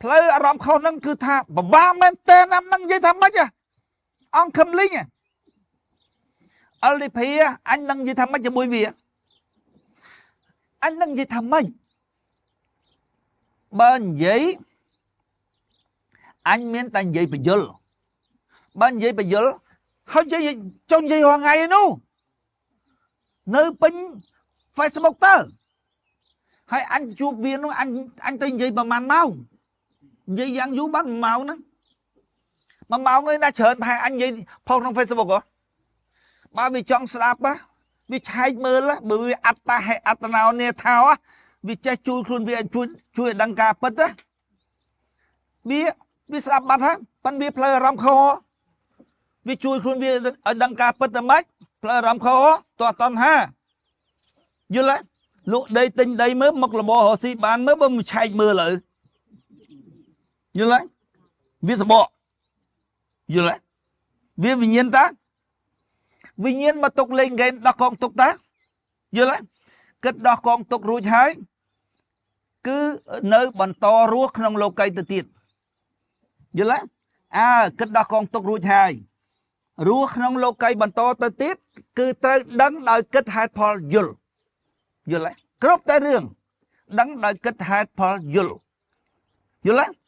ផ្លូវអារម្មណ៍ខុសហ្នឹងគឺថាបបាមែនតើណាំហ្នឹងនិយាយថាម៉េចអង្គខឹមលីង LDP អញនឹងនិយាយថាម៉េចជាមួយវាអញនឹងនិយាយថាម៉េចបើនិយាយអញមានតែនិយាយបញ្យលបើនិយាយបញ្យលហើយនិយាយចង់និយាយរាល់ថ្ងៃឯនោះនៅពេញ Facebook តើហើយអញជួបវានោះអញអញទៅនិយាយប្រហែលម៉ោងនិយាយយ៉ាងយូរបាន1ម៉ោងហ្នឹង1ម៉ោងឯណាច្រើនប្រហែលអញនិយាយផុសក្នុង Facebook ហ៎បើវាចង់ស្ដាប់ណាវាឆែកមើលបើវាអត្តាហេអត្តណោនេថោវាចេះជួយខ្លួនវាជួយជួយឲ្យដឹងការពិតណាវាវាស្ដាប់បាត់ហ่ะប៉ិនវាផ្លូវអារម្មណ៍ខុសវាជួយខ្លួនវាឲ្យដឹងការពិតទៅម៉េចផ្លូវអារម្មណ៍ខុសតោះតណ្ហាយល់ទេលក់ដីទិញដីមើលមុខរបររកស៊ីបានមើលបើមិនឆែកមើលលើយល់ទេវាសបកយល់ទេវាវិញ្ញាណតាវិញ្ញាណមកទុកលេងហ្គេមដោះកងទុកតាយល់ទេគិតដោះកងទុករួចហើយគឺនៅបន្តរស់ក្នុងលោកីទៅទៀតយល់ទេអើគិតដោះកងទុករួចហើយរស់ក្នុងលោកីបន្តទៅទៀតគឺត្រូវដឹងដោយគិតហេតុផលយល់យល់ទេគ្រប់តែរឿងដឹងដោយគិតហេតុផលយល់យល់ទេ